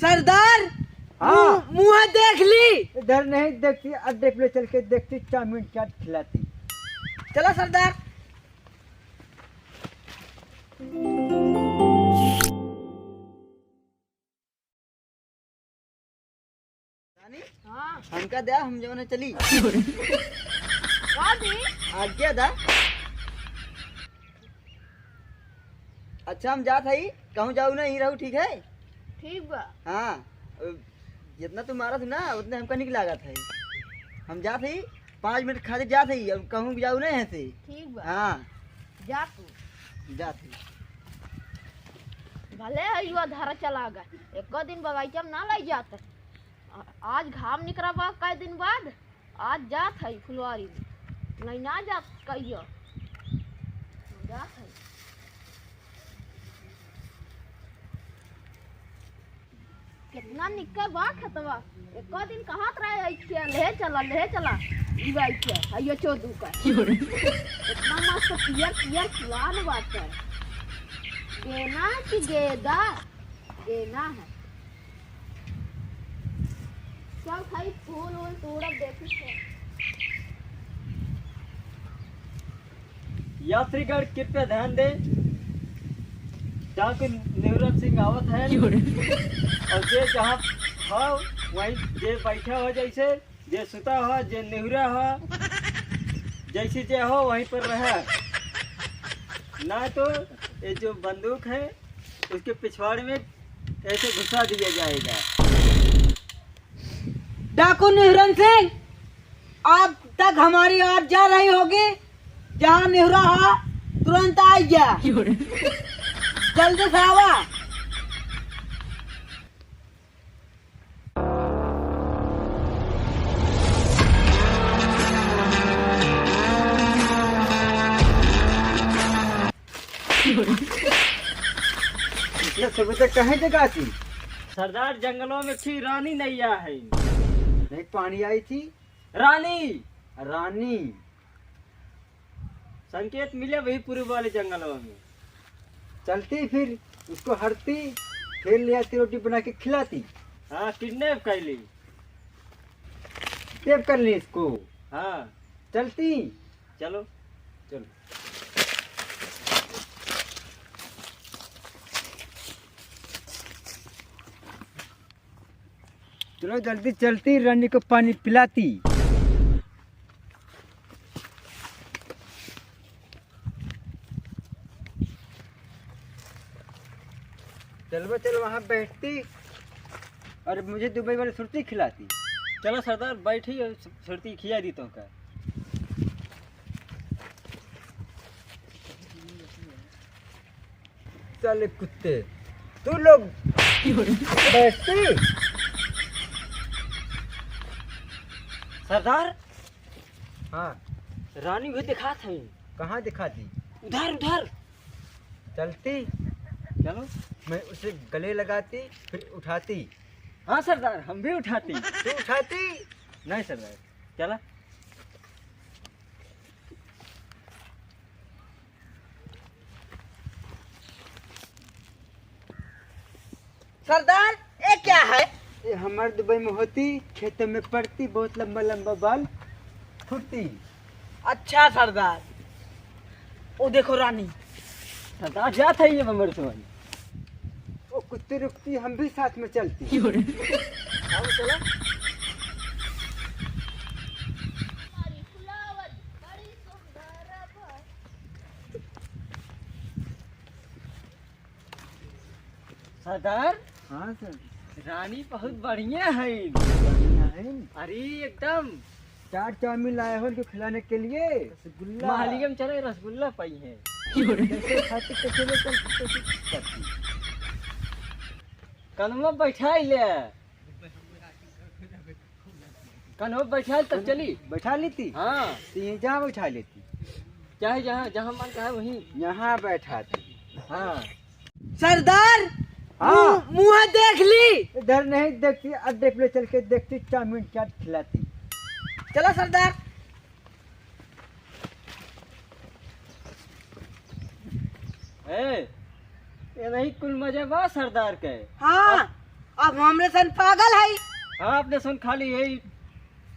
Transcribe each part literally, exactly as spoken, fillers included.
सरदार, हाँ। मुँह, मुँह देख ली। इधर नहीं देखती, अड्डे पे ले चल के देखती, चाउमीन चाट खिलाती। चलो सरदार। रानी, हाँ। हमका द्या, हम जौने चली। का दी? आज्ञा दा। अच्छा, हम जात हई, कहूँ जाऊ ना, यहीं रहू, ठीक है? ठीक बा। हाँ, अब जितना तू मारत ना, उतने हमका निक लागत है। हम जात हई, पाँच मिनट खातिर जात हई, अब कहूँ जाऊ ना यहाँ से। ठीक बा। हाँ। जा तू। जात हई। भले है युवा धारा चला गए, एको दिन बगीचा में ना लई जात। आ-, आज घाम निकरा बा कई दिन बाद, आज जात हई फुलवारी में, नहीं ना जात कहियो, जात हई। कितना निक्का बा खेतवा, एको दिन कहत रहे, "ऐके ले चला, ले चला, ई बा ऐके, हइयो चोदू का।" इतना मस्त पियर पियर फुलान बाटे। गेना कि गेदा? गेना है। चल खाई फूल वूल तोड़ब, देखी से। यात्रीगण कृपया ध्यान दें, डाकू निहुरन सिंह आवत है। और जे जहाँ हो, वहीं जे बैठा हो, जैसे जे सुता हो, जे निहुरा हो, जैसे जे हो, वहीं पर रहे। ना तो ये जो बंदूक है, उसके पिछवाड़े में ऐसे घुसा दिया जाएगा। डाकू निहुरन सिंह, अब तक हमारी आवाज जा रही होगी, जहाँ निहुरा हो, तुरंत आ गया। जल्दी से आवा। इतना सुबह तक कहाँ जगह थी? सरदार, जंगलों में थी, रानी नैया है। नहीं, पानी आई थी। रानी। रानी। संकेत मिले वही पूर्व वाले जंगलों में। चलती फिर उसको हरती, फिर ले आती, रोटी बना के खिलाती। हाँ, किडनैप कर ली। किडनैप कर ली इसको। हाँ। चलती। चलो। चलो। चलो जल्दी चलती, रानी को पानी पिलाती। चलबो चल वहाँ बैठती और मुझे दुबई वाली सुरती खिलाती। चलो सरदार, बैठी और सुरती खिया दी तुमका। साले कुत्ते, तू लोग बैठती? सरदार। हाँ। रानी भी दिखात है। कहाँ दिखाती? उधर, उधर। चलती? चलो। मैं उसे गले लगाती, फिर उठाती। हाँ सरदार, हम भी उठाती। तू उठाती? नहीं सरदार, चला। सरदार, ये क्या है? ये हमारे दुबई में होती, खेतों में पड़ती, बहुत लंबा लंबा बाल फुटती। अच्छा सरदार, वो देखो रानी। सरदार जात है ये हमारे से। वो कुत्ते रुकती, हम भी साथ में चलती। आओ, चलो। सरदार। हाँ सर। रानी बहुत बढ़िया है। बढ़िया है। अरे एकदम। चाट चाउमीन लाए हो इनको खिलाने के लिए। रसगुल्ला। महलिया में चले, रसगुल्ला पाई है। कैसे खाती, कैसे ले चलती, कैसे करती? कन्हवा बैठा ले। कन्हवा बैठा तब चली। बैठा लेती? हाँ। तो ये जहाँ बैठा लेती। चाहे जहाँ, जहाँ मन कहे वहीं। यहाँ बैठा दी। हाँ। सरदार, हाँ। मुँह, मुँह देख ली। इधर नहीं देखती, अड्डे पे ले चल के देखती, चाउमीन चाट खिलाती। चलो सरदार। ए, ये नहीं कुल मजा बा सरदार के। हाँ। अब, अब हमरे सन पागल है। हाँ, अपने सन खाली यही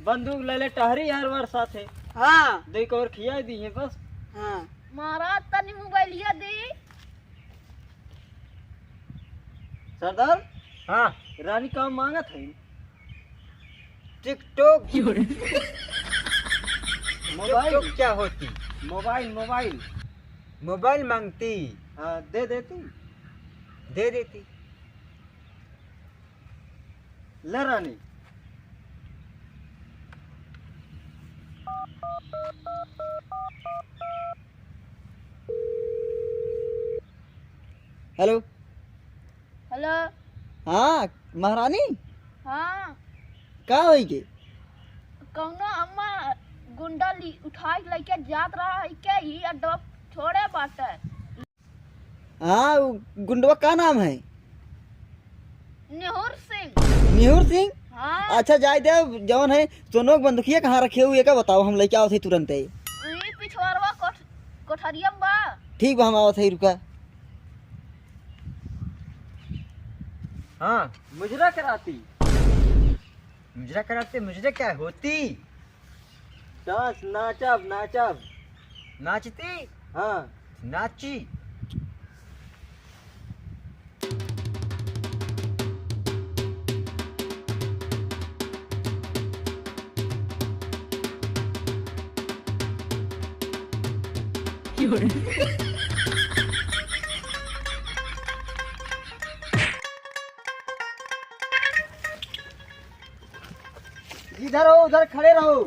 बंदूक ले ले टहरी हर बार साथे। हाँ। दे एक और खिया दी है बस। हाँ। महाराज तनी मोबाइलिया दे। सरदार। हाँ। रानी का मांगत है? TikTok। मोबाइल। TikTok क्या होती? मोबाइल, मोबाइल। मोबाइल मांगती। हाँ, दे देती। दे देती। ले रानी। हेलो। हेलो। हाँ, महारानी। हाँ। का होई के? कौनो अम्मा गुंडा ली-, उठाई के लेके जात रहा है के ही अड्डा छोड़े बाटे। हाँ, उ गुंडवा का नाम है? निहुर सिंह। निहुर सिंह? हाँ। अच्छा, जाए दे, जौन है, सोनो के बंदूकिया कहाँ रखे हुए का बताओ, हम लेके आवत है तुरंत है। ई पिछवारवा कोठ-, कोठरिया में बा। ठीक बा, हम आवत है, रुका। हाँ, मुजरा कराती। मुजरा कराते, मुजरा क्या होती? डांस, नाचब, नाचब। नाचती? हाँ। नाची। इधर हो, उधर खड़े रहो।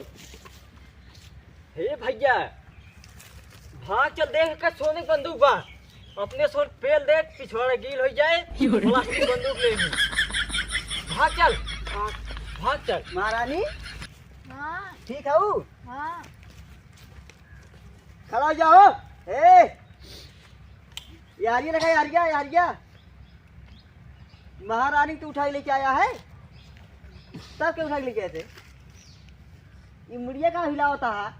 हे भैया, भाग चल, देख के सोने के बंदूक बा। अपने सोन पेल दे, पिछवाड़ा गील हो जाए, प्लास्टिक बंदूक ले ली। भाग चल, भाग चल। महारानी, हाँ। ठीक है वो? हाँ। खड़ा हो जाओ। ए, यारिया लगा, यारिया, यारिया। महारानी तू उठा के लेके आया है? तब के उठा के लेके आए थे? ये मुड़िया का हिलावता है?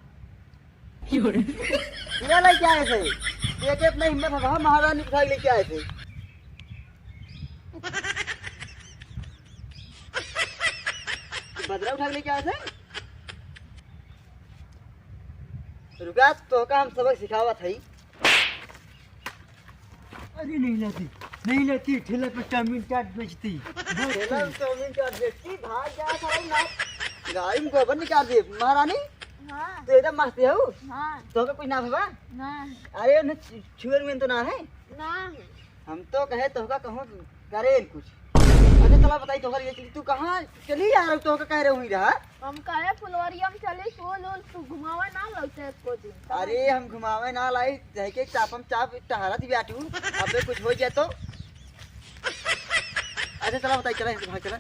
क्यों रे? ये लेके आए थे? देखे अपना हिम्मत है, महारानी उठा के लेके आए थे। बदरा उठा के लेके आए थे? रुका, तोहका हम सबक सिखावत हई। अरे नहीं लाती, नहीं लाती, ठेला पे चाउमीन चाट बेचती। ठेला पे चाउमीन चाट बेचती, भाग जा साला ना। गाड़ी में गोबर निकाल दे, महारानी। हाँ। तो एकदम मस्त है वो। हाँ। तोहका कुछ ना भवा? ना। अरे उन्हें छु-, छुअर में तो ना है? ना। हम तो कहे तोहका कहूँ करे कुछ। अच्छा चला बताई तोहका ये चली, तू कहाँ चली यार, तोहका कह रहे हुई रहा? हम कहे फुलवरिया में चली, तू लो, तू घुमावे ना लौटे एको दिन। अरे हम घुमावे ना लाई, रह के चापम चाप टहरत बैठू, अबे कुछ हो जाए तो। अच्छा चला बताई, चला यहाँ से भाग चला।